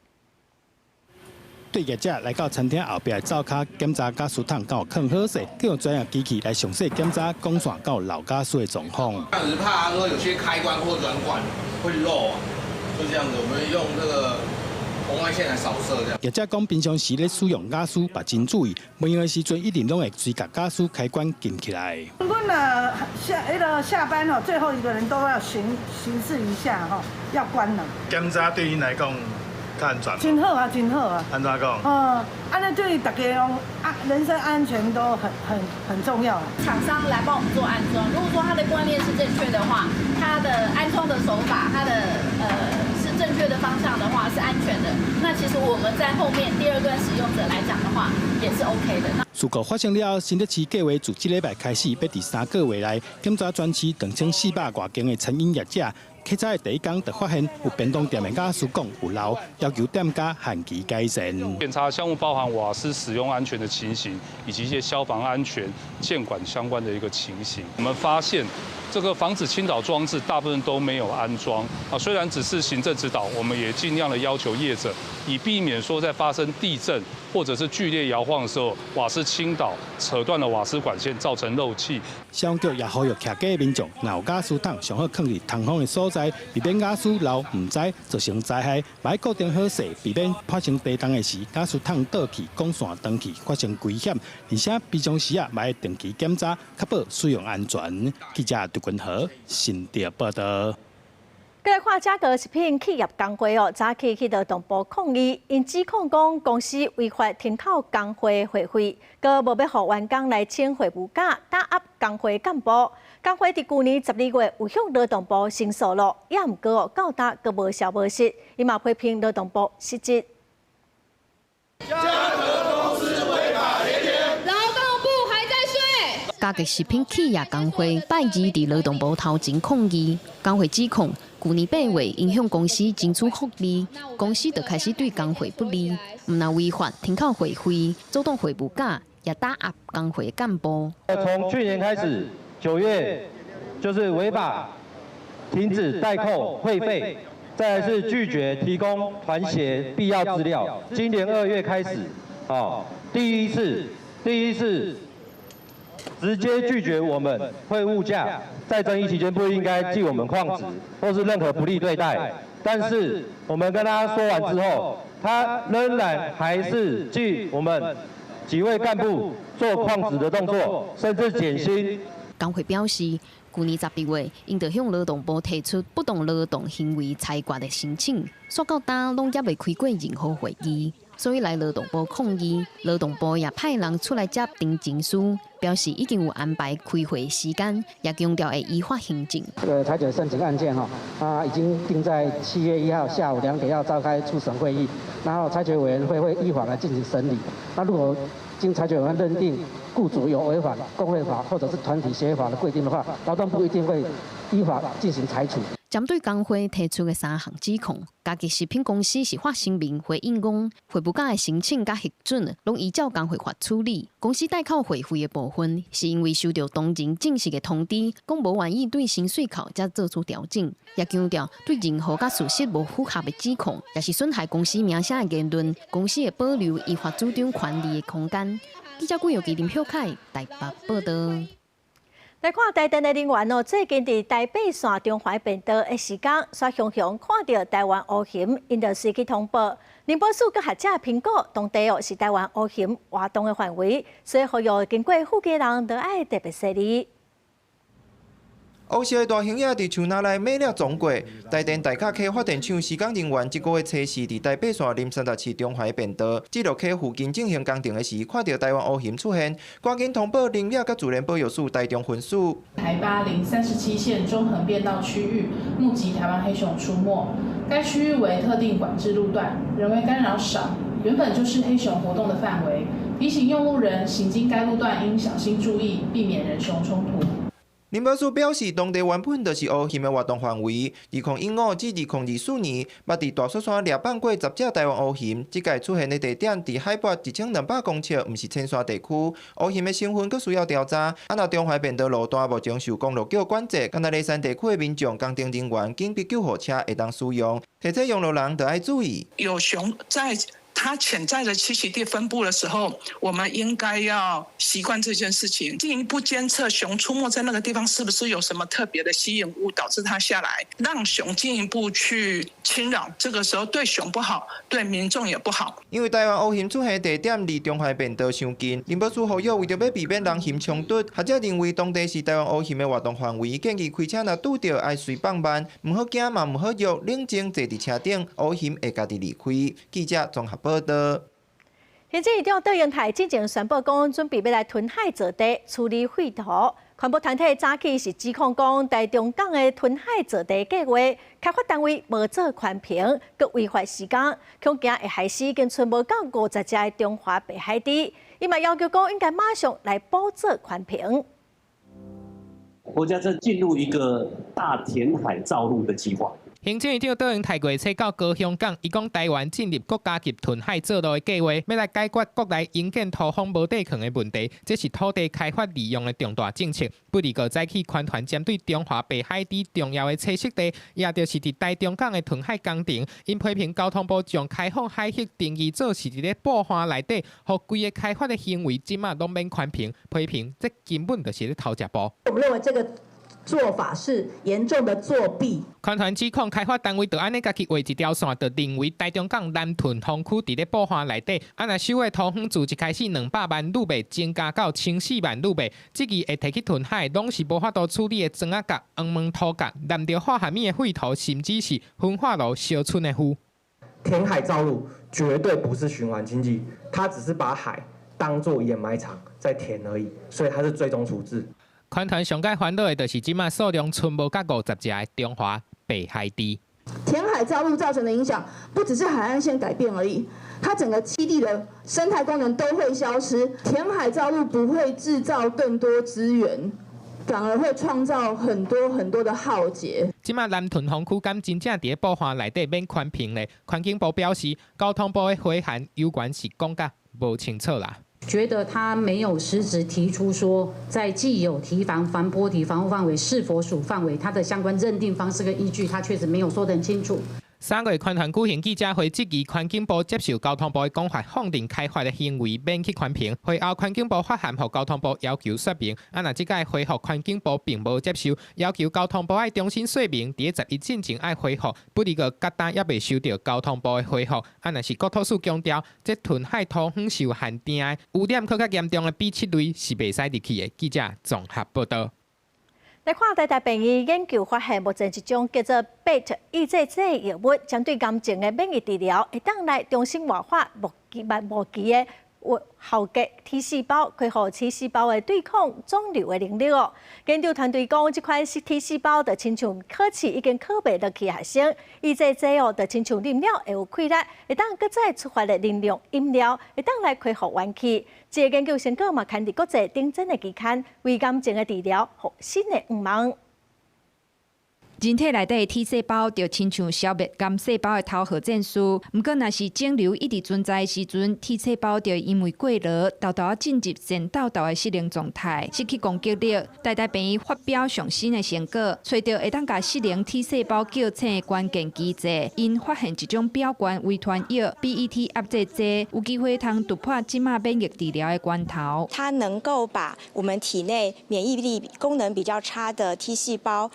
Speaker 23: 對業者來到餐廳後壁的灶跤檢查瓦斯桶敢有囥好勢，閣用專業機器來詳細檢查管線敢有漏瓦斯的狀況。
Speaker 24: 只是怕說有些開關或軟管會漏。就這樣子，我們用這個紅外線來掃射，這樣。
Speaker 23: 業者講，平常時咧使用瓦斯，嘛真注意，無閒的時陣一定攏會隨共瓦斯開關撳起來。
Speaker 30: 阮啊下彼个下班哦，最後一個人都要巡視一下吼，要關了。
Speaker 31: 檢查對𪜶來講較安全。
Speaker 30: 真好啊，真好啊。
Speaker 31: 按怎講？
Speaker 30: 嗯，按呢對大家攏啊，人身安全都很重要。
Speaker 26: 廠商來幫我們做安裝，如果說他的觀念是正確的話，他的安裝的手法，他的是正確的方向的話是安全的。那其實我們在後面第二段使用者來講的話，也是 OK 的。
Speaker 23: 事故發生了後，新竹市計劃自這禮拜開始，欲佇3個月內檢查全市2400外間的餐飲業者。稽查的第一工就發現有便當店的瓦斯管有漏，要求店家限期改善。
Speaker 4: 檢查項目包含瓦斯使用安全的情形，以及一些消防安全監管相關的一個情形。我們發現這個防止傾倒裝置大部分都沒有安裝啊，雖然只是行政指導，我們也盡量的要求業者，以避免說在發生地震
Speaker 3: 或者是劇烈搖晃的時候，瓦斯傾倒，扯斷了瓦斯管線，造成漏氣。
Speaker 23: 消防局也呼籲徛家的民眾，若有瓦斯桶，上好囥佇通風的所在，避免瓦斯漏毋知造成災害。欲固定好勢，避免發生地動的時，瓦斯桶倒去、管線斷去，發生危險。而且平常時啊，嘛愛定期檢查，確保使用安全。記者杜君和新竹報道。
Speaker 1: 閣來看嘉格食品企業工會哦，早起去勞動部抗議，𪜶指控講公司違法停扣工會會費，閣無欲予員工來請會務假，打壓工會幹部。工會佇舊年12月有向勞動部申訴咯，也毋過哦，到今閣無消無息，伊嘛批評勞動部失職。
Speaker 5: 嘉格公司違法連連，
Speaker 26: 勞動部還在睡。
Speaker 6: 嘉格食品企業工會拜二佇勞動部頭前抗議，工會指控。舊年8月，𪜶向公司爭取福利，公司就開始對工會不利，毋但違法停扣會費，阻擋會務假，也打壓工會幹部。
Speaker 8: 從去年開始，9月就是違法停止代扣會費，再來是拒絕提供團協必要資料。今年2月開始，哦，第一次直接拒絕我們會務假，在爭議期間不應該記我們曠職或是任何不利對待。但是我們跟他說完之後，他仍然還是記我們幾位幹部做曠職的動作，甚至減薪。
Speaker 6: 工會表示，舊年12月，𪜶就向勞動部提出不當勞動行為裁決的申請，煞到今攏猶未開過任何會議，所以來勞動部抗議。勞動部也派人出來接陳情書，表示已經有安排開會時間，也強調會依法行政。
Speaker 9: 這個裁決申請案件哈，啊已經定在7月1號下午2點要召開初審會議，然後裁決委員會會依法來進行審理。那如果經裁決委員認定僱主有違反工會法或者是團體協議法的規定的話，勞動部一定會依法進行裁處。
Speaker 6: 針對工會提出的三項指控，嘉格食品公司是發聲明回應講，會務假的申請佮核准，攏依照工會法處理。公司代扣會費的部分，是因為收到當前正式的通知，講無願意對薪水扣才做出調整，也強調對任何佮事實無符合的指控，也是損害公司名聲的言論，公司會保留依法主張權利的空間。記者顧玉記林曉凱台北報道。
Speaker 1: 來看台電的人員哦，最近佇台八線中環便道的時間，煞雄雄看著台灣烏熊，𪜶就隨去通報。林保署佮學者評估，當地哦是台灣烏熊活動的範圍，所以呼籲經過附近人都愛特別細膩。
Speaker 21: 烏色的大熊仔佇樹林內猛掠撞過，台電大甲溪發電廠施工人員這個月初四佇台八線林三十市中環便道，志樂溪附近進行工程的時，看著台灣烏熊出現，趕緊通報林業佮自然保育署台中分署。
Speaker 11: 台八零37線中橫便道區域目擊台灣黑熊出沒，該區域為特定管制路段，人為干擾少，原本就是黑熊活動的範圍。提醒用路人行經該路段應小心注意，避免人熊衝突。
Speaker 21: 林保署表示，當地原本就是烏熊的活動範圍。2015至2024年，捌佇大雪山獵放過10隻台灣烏熊。這屆出現的地點佇海拔1200公尺，毋是淺山地區。烏熊的身份閣需要調查。啊，若中環便道路段目前受公路局管制，敢若梨山地區的民眾、工程人員緊急救護車會當使用，提醒用路人著愛注意。
Speaker 12: 有熊在它潛在的棲息地分布的時候，我們應該要習慣這件事情，進一步監測熊出沒在那個地方是不是有什麼特別的吸引物導致它下來，讓熊進一步去侵擾。這個時候對熊不好，對民眾也不好。
Speaker 21: 因為台灣烏熊出現地點離中環便道傷近，林保署呼籲為著欲避免人熊衝突，學者認為當地是台灣烏熊的活動範圍，建議開車若拄著愛隨放慢，毋好驚嘛毋好弱，冷靜坐佇車頂，烏熊會家己離開。記者綜合報道。
Speaker 1: 行政院長卓榮泰進前宣布講，準備欲來吞海造地處理廢土。環保團體早起是指控講，台中港的吞海造地計劃，開發單位無做環評，閣違法施工，恐驚會害死已經賰無夠50隻的中華白海豬。伊嘛要求講，應該馬上來補做環評。
Speaker 13: 國家正進入一個大填海造陸的計劃。
Speaker 7: 行政院長卓榮泰月初到高雄港，伊講台灣進入國家級屯海造陸的計劃，欲來解決國內營建土方無地囥的問題，這是土地開發利用的重大政策。不二個早起環團針對中華白海豬重要的棲息地，也就是佇台中港的屯海工程，𪜶批評交通部將開放海域定義做是佇咧布岸內底，予規个開發的行為這馬攏免環評，批評這根本就是咧偷食步。
Speaker 10: 我們認為這個做法是嚴重的作弊。
Speaker 7: 環團指控開發單位就按呢家己畫一條線，就認為台中港南屯風區佇咧布岸內底，啊若收的土方自一開始200萬立米增加到1004萬立米，這支會提去屯海，攏是無法度處理的磚仔角、黃毛土角、攕著化學物的廢土，甚至是焚化爐燒出的灰。
Speaker 13: 填海造陸絕對不是循環經濟，它只是把海當作掩埋場在填而已，所以它是最終處置。
Speaker 7: 環團上蓋煩惱的，就是這馬數量賰無甲50隻的中華白海豬。
Speaker 10: 填海造陸造成的影響，不只是海岸線改變而已，它整個棲地的生態功能都會消失。填海造陸不會製造更多資源，反而會創造很多很多的浩劫。
Speaker 7: 這馬南屯風區敢真正佇咧布岸內底免環評咧？環境部表示，交通部的回函有關是講甲無清楚啦。
Speaker 14: 覺得他沒有實質提出說，在既有堤防、防波堤防護範圍是否屬範圍，它的相關認定方式跟依據，他確實沒有說得很清楚。
Speaker 7: 3月環團舉行記者會，質疑環境部接受交通部的講法，放任開發的行為免去環評。會後環境部發函予交通部要求說明，啊若這擺回覆環境部並無接受，要求交通部愛重新說明，佇咧11進前愛回覆，不過到今猶未收著交通部的回覆。啊若是國土署強調，這屯海土方是有限定的，污染閣較嚴重的 B7類是袂使入去的。記者綜合報導。
Speaker 1: 來看台大病院研究發現，目前一種叫做 BET 抑制劑藥物，針對癌症的免疫治療，會當來重新活化末期末期的耗竭 T 細胞，恢復 T 細胞的對抗腫瘤的能力哦。研究團隊講，這款 T 細胞就親像考試已經考袂落去的學生，抑制劑哦，就親像啉了會有氣力，會當閣再出發的能量飲料，會當來恢復元氣。這個研究成果嘛，刊佇國際頂尖的期刊，為癌症的治療予新的希望。
Speaker 15: 人體內底的 T 細胞就親像消滅癌細胞的頭號戰士。毋過，若是腫瘤一直存在的時陣，T 細胞就會因為過勞，沓沓仔進入戰鬥鬥的失能狀態，失去攻擊力。台大病院發表上新的成果，揣著會當共失能 T 細胞叫醒的關鍵機制。𪜶發現一種表觀遺傳藥 BET 抑制劑，有機會通突破這馬免疫治療的關頭。
Speaker 16: 它能夠把我們體內免疫力功能比較差的 T 細胞，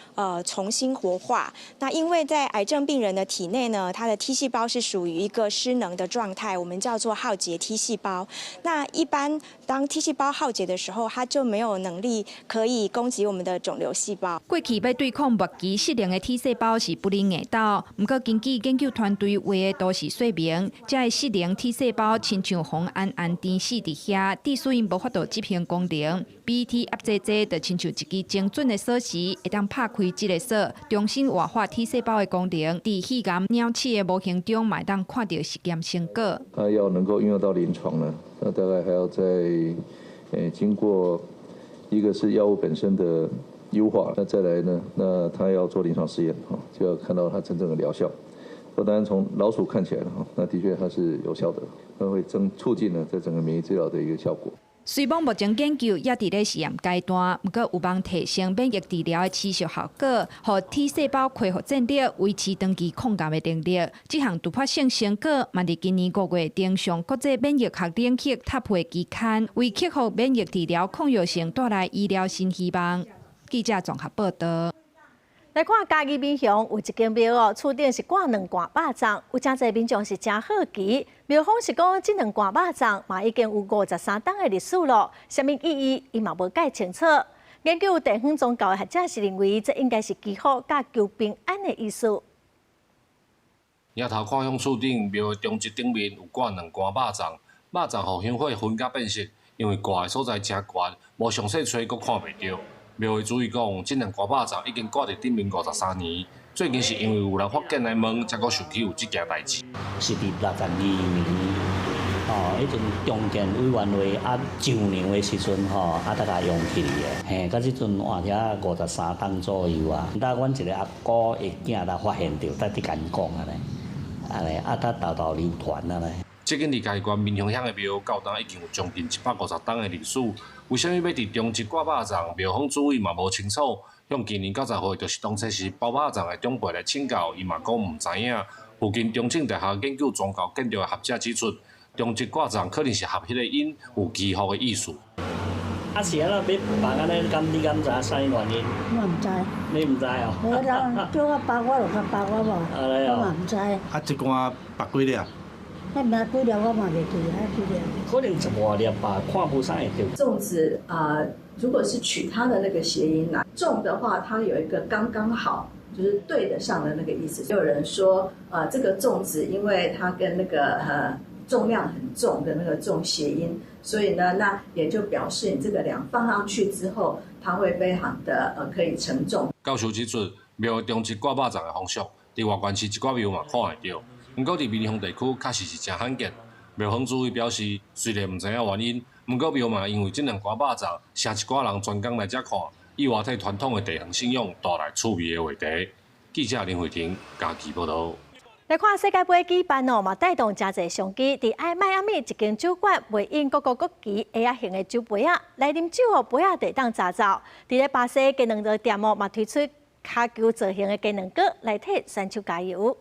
Speaker 16: 重新活化。那因為在癌症病人的體內呢，他的 T 細胞是屬於一個失能的狀態，我們叫做耗竭 T 細胞。那一般當 T 細胞耗竭的時候，它就沒有能力可以攻擊我們的腫瘤細胞。
Speaker 15: 過去欲對抗末期失能的 T 細胞是不能硬鬥，毋過根據研究團隊畫的圖示說明，這个失能 T 細胞親像予人按按釘死佇遐，致使𪜶無法度執行功能。BET 抑制劑就親像一支精準的鎖匙，會當拍開這个鎖，重新活化 T 細胞的功能。佇肺癌鳥鼠的模型中，嘛會當看著實驗成果。
Speaker 17: 它要能夠應用到臨床呢，那大概還要再經過一個是藥物本身的優化，那再來呢，那它要做臨床試驗，就要看到它真正的療效。那當然從老鼠看起來哈，那的確它是有效的，它會增促進呢這整個免疫治療的一個效果。
Speaker 15: 雖罔目前研究猶佇咧試驗階段，毋過有望提升免疫治療的持續效果，予 T 細胞恢復戰力，維持長期抗癌的能力。這項突破性成果，嘛佇今年5月登上國際免疫學領域top的期刊，為克服免疫治療抗藥性帶來醫療新希望。記者綜合報導。
Speaker 1: 來看嘉義民雄有一間廟哦，厝頂是掛兩罐肉粽，有誠濟民眾是誠好奇。廟方是講，這兩罐肉粽嘛已經有53冬的歷史咯，啥物意義伊嘛無解清楚。研究地方宗教的學者是認為，這應該是祈福佮求平安的意思。
Speaker 18: 迎頭看向厝頂廟的中柱頂面有掛兩罐肉粽，肉粽予香火熏甲變色，因為掛的所在誠懸，無詳細揣閣看袂著。廟的主意講，這兩罐肉粽已經掛佇頂面53年，最近是因為有人發現來問，才閣想起有這件代誌。
Speaker 27: 是佇62年
Speaker 2: 哦，彼陣重建委員會啊上梁的時陣吼，啊才共用起去的。嘿，到這陣換遐53冬左右啊。但阮一个阿姑的囝才發現著，才佇共𪜶講按呢，按呢啊，才沓沓流傳按呢。
Speaker 18: 這間佇嘉義縣民雄鄉的廟，到今已經有將近150冬的歷史。為啥物欲佇中壢掛肉粽？廟方主委嘛無清楚。向今年90歲，就是當初是包肉粽的長輩來請教，伊嘛講毋知影。附近中正大學研究宗教建築的學者指出，中壢掛粽可能是合彼個音有祈福的意思。
Speaker 2: 啊是按怎欲放按呢？敢你敢知影啥物原因？
Speaker 19: 我毋知。
Speaker 2: 你毋知哦？
Speaker 19: 無人叫我包，我就共包，我無，我嘛毋知。
Speaker 20: 啊，一罐縛幾粒？
Speaker 19: 彼毋知幾粒，我嘛袂記啊，幾粒。
Speaker 2: 可能十外粒吧，看無啥會著。
Speaker 22: 粽子啊，如果是取它的那個諧音來，重的話，它有一個剛剛好，就是對得上的那個意思。有人說，這個粽子因為它跟那個重量很重的那個重諧音，所以呢，那也就表示你這個糧放上去之後，它會非常的可以承重。
Speaker 18: 教授指出，廟中壢掛肉粽的風俗，佇外縣市一寡廟嘛看會著，毋過佇民雄地區確實是誠罕見。廟方主委表示，雖然毋知影原因，毋過廟嘛因為這兩罐肉粽，成一寡人專工來遮看，意外替傳統的地方信仰帶來趣味的話題。記者林慧婷嘉義報導。
Speaker 1: 來看世界盃舉辦哦，嘛帶動誠濟商機。佇愛邁阿密一間酒館賣印各國國旗鞋仔型的酒杯仔，來啉酒哦，杯仔就會當紮走。佇咧巴西雞卵糕店哦，嘛推出跤球造型的雞卵糕來替選手加油。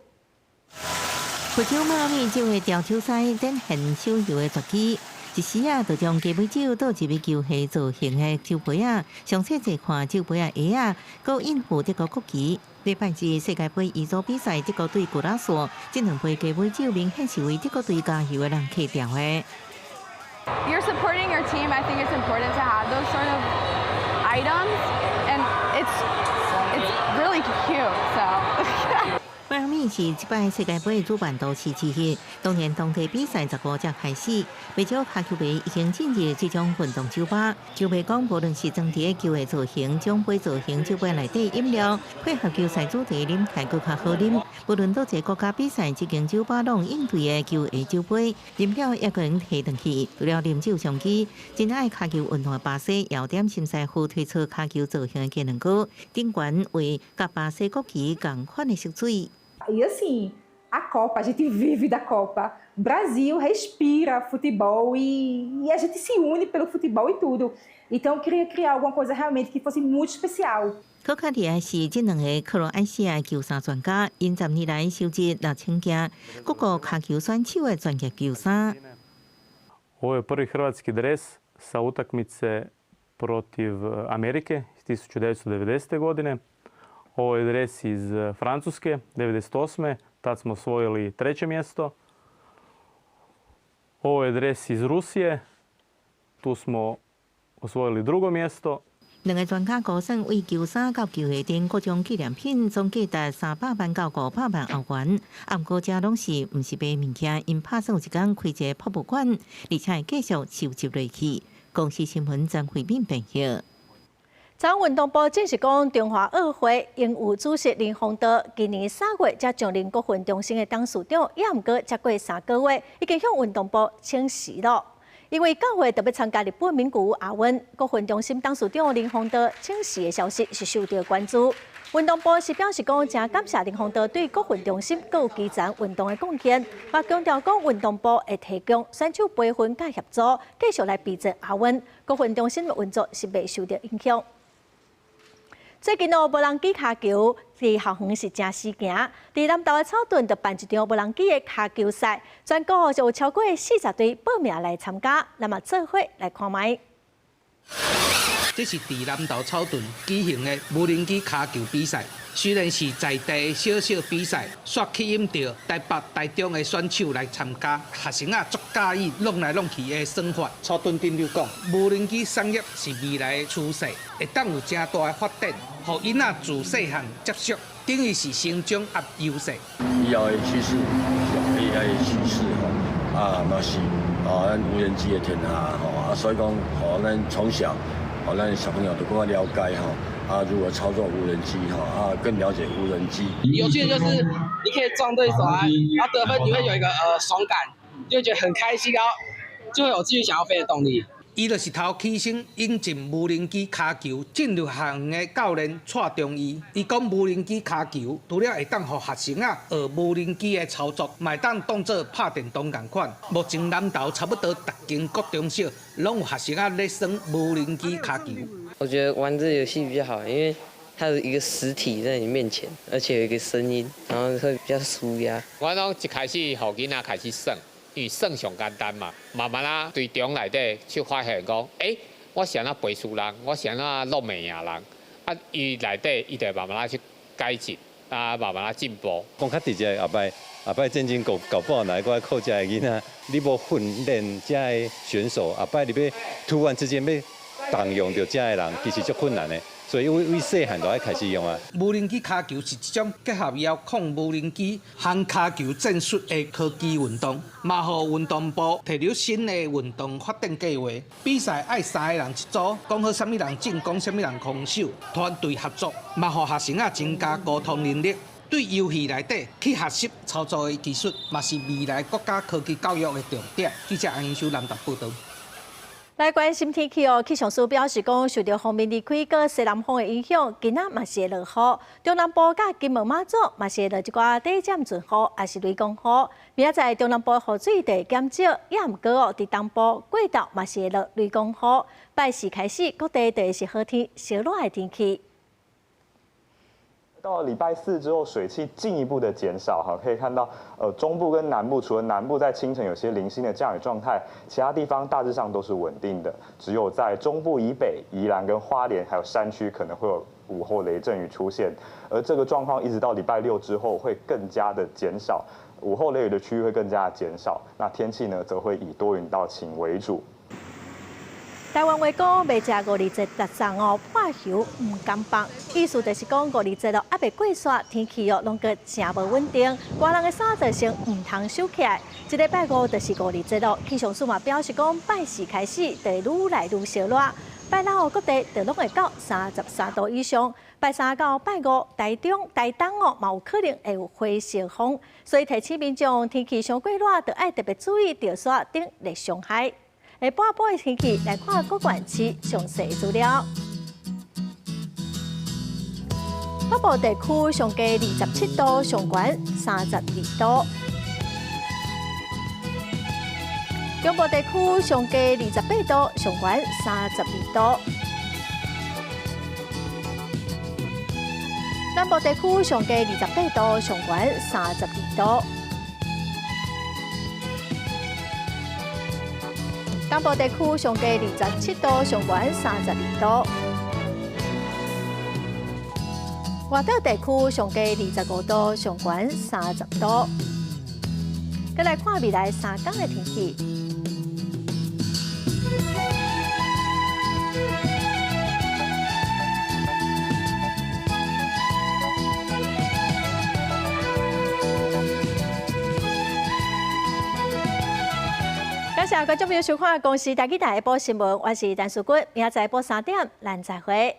Speaker 3: 佛州邁阿密州的調酒師展現手遊的絕技，一時啊，就將雞尾酒倒入去球鞋造型的酒杯仔，詳細細看酒杯仔鞋仔，閣印附德國國旗。禮拜日世界盃乙組比賽，德國對古拉索，這兩杯雞尾酒明顯是為德國隊加油的人客調的。
Speaker 24: You're supporting your team. I think it's important to have those sort of items, and it's really cute. So.
Speaker 3: 邁阿密是這擺世界盃主辦都市之一，當然當地比賽15才開始，不少跤球迷已經進入這種運動酒吧。球迷講，無論是裝佇球的造型、獎杯造型、酒杯內底飲料，配合球賽主題，啉起來閣較好啉。無論佗一个國家比賽，這間酒吧攏應對的球鞋酒杯，啉了也閣會提轉去。除了啉酒商機，真愛跤球運動的巴西，有點心師傅推出跤球造型的雞卵糕，頂懸畫佮巴西國旗仝款的色水。
Speaker 25: E assim, a Copa, a gente vive da Copa. O Brasil respira futebol e a gente se une pelo futebol e tudo. Então eu queria criar alguma coisa realmente que fosse muito especial.
Speaker 3: 閣較厲害是，這兩个克羅埃西亞球衫專家，𪜶10年來收集6000件各國跤球選手的專業球衫。
Speaker 26: Ovo je prvi hrvatski dres sa utakmice protiv Amerike iz 1990. godine. Ovo je dres iz Francuske, 98. Tad smo osvojili treće mjesto. Ovo je dres iz Rusije. Tu smo osvojili drugo mjesto.
Speaker 3: 兩个專家估算，為球衫佮球鞋等各種紀念品，總價值300萬到500萬歐元。啊，毋過這攏是毋是賣物件，𪜶拍算有一工開一个博物館，而且會繼續收集落去。公視新聞張惠敏編譯。
Speaker 1: 昨運動部證實講，中華奧會榮譽主席林鴻道今年3月才上任國訓中心的董事長，也毋過才過3個月，已經向運動部請辭了。因為九月就欲參加日本名古屋亞運，國訓中心董事長林鴻道請辭的消息是受到關注。運動部是表示講，誠感謝林鴻道對國訓中心閣有基層運動的貢獻，嘛強調講運動部會提供選手培訓佮協助，繼續來備戰亞運。國訓中心的運作是袂受到影響。最近哦，無人機跤球佇校園是誠時行，佇南投的草屯就辦一場無人機的跤球賽，全國就有超過40隊報名來參加，咱嘛做伙來看覓。
Speaker 27: 這是佇南投草屯舉行的無人機跤球比賽，雖然是在地小小比賽，卻吸引著台北、台中的選手來參加。學生仔足佮意挵來挵去的耍法。草屯鎮長講，無人機產業是未來的趨勢，會當有誠大的發展，予囡仔自細漢接觸，等於是成長及優勢。
Speaker 28: 以後的趨勢，AI 的趨勢吼，啊嘛是哦，咱無人機的天下吼，啊所以講，吼咱從小。哦，咱小朋友都更加了解哈，啊，如何操作無人機哈，啊，更了解無人機。
Speaker 29: 有趣的就是你可以撞對手啊，然後得分你會有一個爽感。
Speaker 4: 就會覺得很開心，然後就會有繼續想要飛的動力。
Speaker 27: 伊就是頭起先引進無人機跤球進入學園的教練蔡中義。伊講無人機跤球除了會當予學生仔學無人機的操作，嘛會當當做拍電動仝款。目前南投差不多逐間國中小攏有學生仔咧耍無人機跤球。
Speaker 5: 我覺得玩這個遊戲比較好，因為它有一個實體在你面前，而且有一個聲音，然後會比較舒壓。
Speaker 7: 我攏一開始予囡仔開始耍。因為算上簡單嘛，慢慢仔對中內底去發現講，我是按怎陪輸人，我是按怎落袂贏人，啊，伊內底伊就慢慢仔去改進，啊，慢慢仔進步。
Speaker 6: 講較直接，後擺後擺戰爭搞搞不好，來過來靠遮的囡仔，你無訓練遮的選手，後擺你欲突然之間欲動用著遮的人，其實足困難的。所以為細漢就愛開始用啊。
Speaker 27: 無人機跤球是一種結合遙控無人機和跤球戰術的科技運動，嘛予運動部提出新的運動發展計劃。比賽愛三個人一組，講好啥物人進攻，啥物人防守，團隊合作，嘛予學生仔增加溝通能力。對遊戲內底去學習操作的技術，嘛是未來國家科技教育的重點。記者安英修南投報導。
Speaker 1: 來關心天氣哦，氣象署表示講，受著鋒面離開佮西南風的影響，今仔嘛是會落雨。中南部佮金門馬祖嘛是會落一寡短暫陣雨，抑是雷公雨。明仔載中南部雨水就會減少，也毋過哦，佇東部過晝嘛是會落雷公雨。拜四開始，各地就會是好天、燒熱的天氣。
Speaker 8: 到了禮拜四之後，水汽進一步的減少，哈，可以看到，中部跟南部，除了南部在清晨有些零星的降雨狀態，其他地方大致上都是穩定的，只有在中部以北、宜蘭跟花蓮還有山區可能會有午後雷陣雨出現，而這個狀況一直到禮拜六之後會更加的減少，午後雷雨的區域會更加的減少，那天氣呢，則會以多雲到晴為主。
Speaker 1: 台灣話講，袂食五二節特送哦，破油毋甘放。意思就是講五二節咯，猶未過煞，天氣哦攏閣誠無穩定，寒人的衫就先毋通收起來。這禮拜五就是五二節咯，氣象署嘛表示講，拜四開始就會愈來愈燒熱，拜六各地就攏會到33度以上。拜三到拜五，台中、台東哦嘛有可能會有火燒風，所以提醒民眾天氣傷過熱，就愛特別注意著沙頂熱傷害。下半晡的天氣來看各縣市詳細資料。北部地區上低27度，上懸32度；中部地區上低28度，上懸32度；南部地區上低28度，上懸32度。東部地區上低27度，上懸32度；外島地區上低25度，上懸30度。再來看未來3天的天氣。感謝觀眾朋友收看《公視台語台》下晡新聞，我是陳淑君，明仔載晡3點，咱再會。